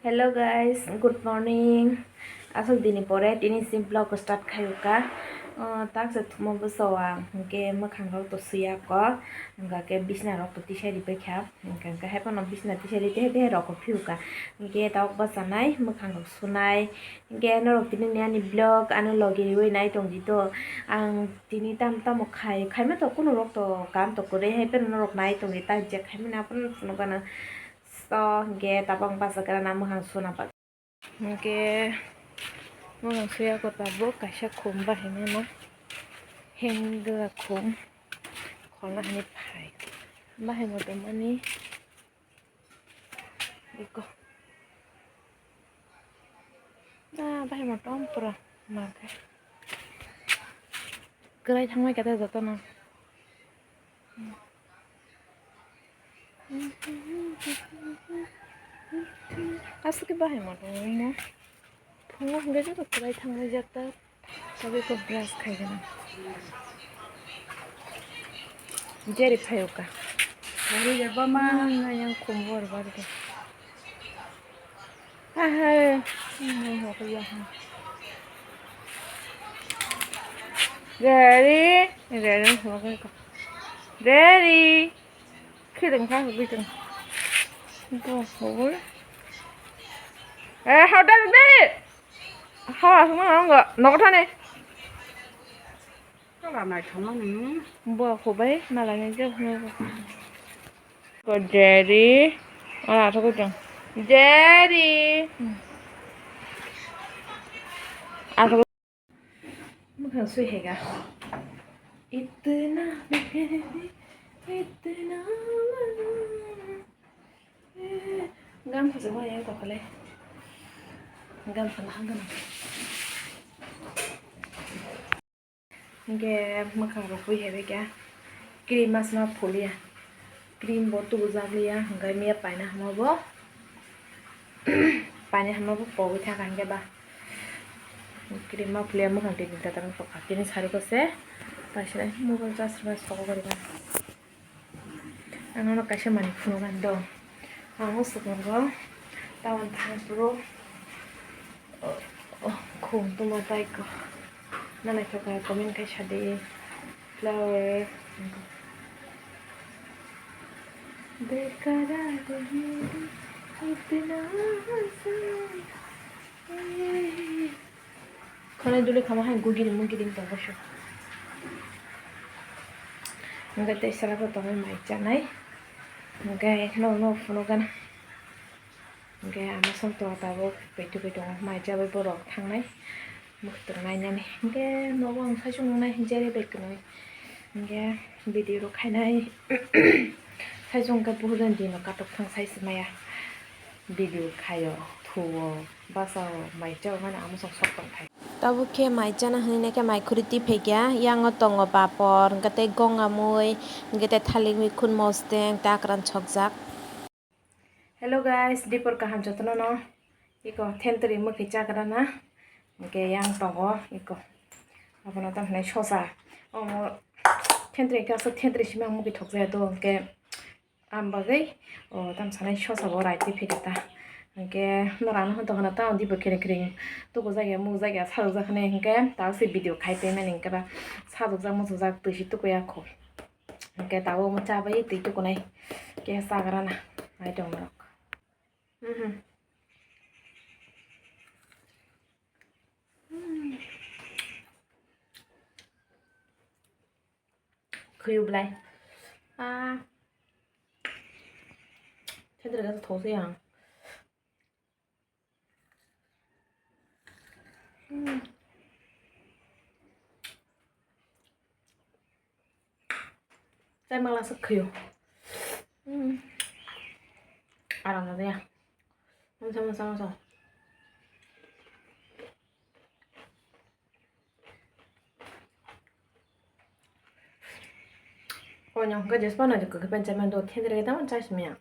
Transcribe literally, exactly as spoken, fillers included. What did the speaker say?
Hello guys, good morning. Aswk dini pore tini si vlog start khaiyuka. Uh, taksa thumo bwsao ang, hwnkhe mwkhang rok to swiya ko, hwnkhe bisna rok to tisai ripai kha, hwnkhe hwnkhe haiphano bisna tisai ri tehe tehe rok ko phiyuka, hwnkhe tabuk bwchanai mwkhang rok sunai, hwnkhe norok tini ni ani vlog ano logi riwi nai tongdi to. Ang tini tam tamo khai, khaima to kuno rok to kam to kwrwi, haiphano norok nai tongdi, tak je khaimani aphano phunukgana. So, hwnkhe tabuk ang bachakra na mwkhang suna bak. Hwnkhe mwkhang suya ko tabuk kaisa khum bahai mano. Hengla khum. Khorna hwnwi phai. Bahai motom ani. Iko. Ah, bahai motom pura. Makhe. Kwrai thangbai khe jotono. Aswk khe bahai motom wngmo. Phungo hwnkhe joto kwrai thangbai jak ta. Sabai ko brush khai gana. Jerry phaio ka. Jerry ya ba ma. Yang khum bor bar ko. Aha. Jerry, Jerry, Jerry. Khirang kha bikang. Bo hobor. Eh, how does it? How as mo ngo. Nokthane. Bo khubai malai je. Ko Jerry. Ala thok jang. Jerry. Ako mwkhang sui hega. Itna, itna. Gam khasa mo yang kokole. Gam khana hangana. Hingke mwkhang rok bui hai bai kha cream masma phulia, cream bo tubujak lia, hingke miya paina hamo bo, paina hamo bo pogwi thangkha hingke ba cream ma phulia mwkhang twi tini tatarma pokha tini sari kose paisra mobile charge rwna sokogwi rwna. Ang nono kaisa manwi phunukgani do. Ang o swkango town thangphuru, o, o, khum tongma tai ko. Na naithok kha comment khai sa di. Flower. Bekara de, itna asa. Khwnai duli khama hai gugiri mugiri wng tongo se. Hingke tei sara bo tongo mai chanai. Hingke no no phunukgana. Hingke ama song tongo tabuk paitu bai tongo mai chabai borok thangnai. Mwkhwtwng nainani. Hingke nogo ang saichung nungnai jerry bai kwnwi. Hingke video rok khainai. Saichung khe buhurjani dino katok thang sai se maya. Video khaio, thuo, bachao, mai chao mani amo chwng sok tong thai. Tabuk khe mai chana hinwi naikhe mai khuri twi phaikha, yango tongo papor, hwnkhe tei gonga mui, hwnkhe tei thalik mikhun mosdeng tei akran chokjak. Hello guys, dipor kaham jotono no. Iko thentwrwi mwkhwi chakrana, hwnkhe yang tongo iko. Abono tamo hinai sosa. Omo thentwrwi khe aswk thentwrwi simi ang mwkhwi thokjaya do, hwnkhe Ang bagwi, o, tamo sanai sosa bo raitwi phaikha ta. Hwnkhe norano hwn tongkha na tamo dibo khereng khereng tubujak ya, mukjak ya, sajokjak hinwi hwnkhe tabuk se video khai paimani hwnkhe ba sajokjak muchukjak twi se tukuya kho. Hwnkhe tabuk omo cha bai twi tukunai khe chagrana naitongmarok. Mhm. Khuyublai. Ah. Thedre gasa thosoi ang. Hmm. Chai mala se khuyu. Hmm. Aram na ya. Masa masa masa. Kono hwnkhe jespa no je kwkhwrang pen chaimani do, thedre khe tamo chai simi ya.